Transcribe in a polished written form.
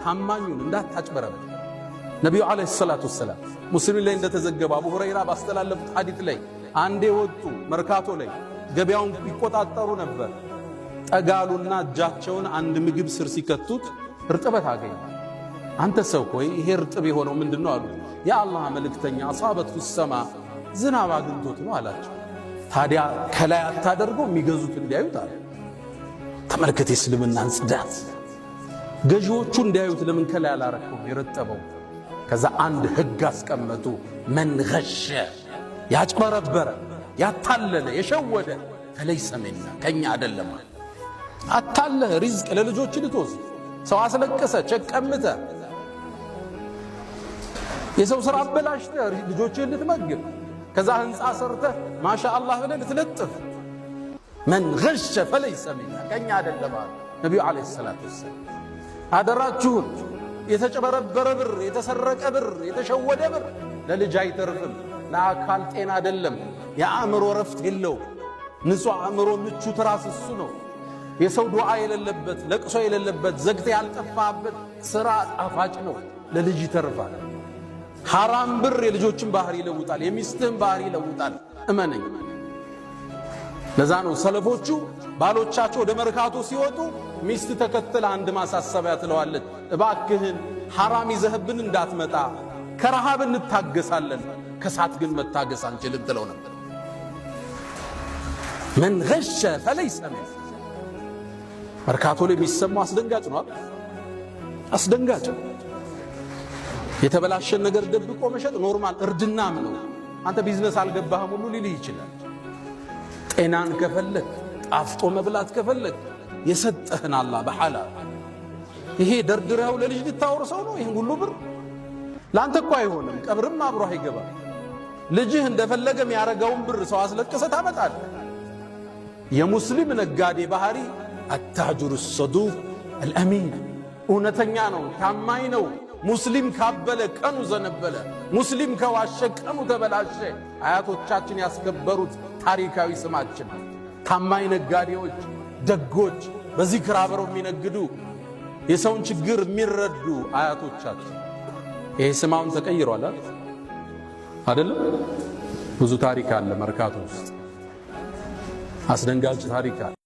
ታማኙን እንዳታጭበረብር። ነቢዩ عليه الصلاة والسلام ሙስሊም ላይ እንደተዘገበ አቡ ሁረይራ ባስተላለፉት ሐዲት ላይ አንዴ ወጡ፣ መርካቶ ላይ ገበያውን ይቆጣጠሩ ነበር። ጠጋሉና እጃቸውን አንድ ምግብ ስር ሲከቱት እርጥበት አገኙ። አንተ ሰው ሆይ፣ ይሄ እርጥብ የሆነው ምንድን ነው አሉት። የአላህ መልእክተኛ፣ أصابته السماء፣ ዝናብ አግኝቶት ነው አላቸው። ታዲያ ከላይ አታደርገው የሚገዙት እንዲያዩት አለ። ተመልከት የእስልምናን ጽዳት። ገዢዎቹ እንዲያዩት ለምን ከላይ አላረከው የረጠበው? ከዛ አንድ ህግ አስቀመጡ። من غش፣ ያጭበረበረ፣ ያታለለ፣ የሸወደ فليس منا፣ ከኛ አይደለም። አታለህ ሪዝቅ ለልጆች ልትወስድ፣ ሰው አስለቅሰ ቸክ ቀምተ፣ የሰው ስራ አበላሽተ ልጆችህን ልትመግብ፣ ከዛ ህንፃ ሰርተህ ማሻ አላህ ብለህ ልትለጥፍ፣ من غش فليس منا፣ ከኛ አይደለም አሉ ነቢዩ عليه الصلاة والسلام። አደራችሁን፣ የተጨበረበረ ብር፣ የተሰረቀ ብር፣ የተሸወደ ብር ለልጅ አይተርፍም። ለአካል ጤና አይደለም፣ የአእምሮ ረፍት የለው። ንጹሕ አእምሮ ምቹ ትራስ እሱ ነው። የሰው ዱዓ የሌለበት፣ ለቅሶ የሌለበት፣ ዘግተ ያልጠፋበት ስራ ጣፋጭ ነው፣ ለልጅ ይተርፋል። ሐራም ብር የልጆችን ባህሪ ይለውጣል፣ የሚስትህን ባህሪ ይለውጣል። እመነኝ። ለዛ ነው ሰለፎቹ ባሎቻቸው ወደ መርካቶ ሲወጡ ሚስት ተከትላ አንድ ማሳሰቢያ ትለዋለች። እባክህን ሐራም ይዘህብን እንዳትመጣ፣ ከረሃብ እንታገሳለን፣ ከሳት ግን መታገስ አንችልም ትለው ነበር። من غش فليس منا። መርካቶ ላይ የሚሰማው አስደንጋጭ ነው። አስደንጋጭ። የተበላሸን ነገር ደብቆ መሸጥ normal እርድናም ነው። አንተ ቢዝነስ አልገባህም ሁሉ ሊልህ ይችላል። ጤናን ከፈለግ፣ ጣፍጦ መብላት ከፈለግ፣ የሰጠህን አላህ በሐላል። ይሄ ደርድረኸው ለልጅ ልታወርሰው ነው። ይህን ሁሉ ብር ለአንተ እኮ አይሆንም። ቀብርም አብሮህ አይገባም። ልጅህ እንደፈለገ የሚያረገውን ብር ሰው አስለቅሰ ታመጣለህ። የሙስሊም ነጋዴ ባህሪ التاجر الصدوق الأمين፣ እውነተኛ ነው፣ ታማኝ ነው። ሙስሊም ካበለ ቀኑ ዘነበለ፣ ሙስሊም ከዋሸ ቀኑ ተበላሸ። አያቶቻችን ያስከበሩት ታሪካዊ ስማችን፣ ታማኝ ነጋዴዎች፣ ደጎች፣ በዚክር አብረው የሚነግዱ፣ የሰውን ችግር የሚረዱ አያቶቻችን። ይሄ ስማውን ተቀይሯል አይደለም? ብዙ ታሪክ አለ መርካቶ ውስጥ፣ አስደንጋጭ ታሪክ አለ።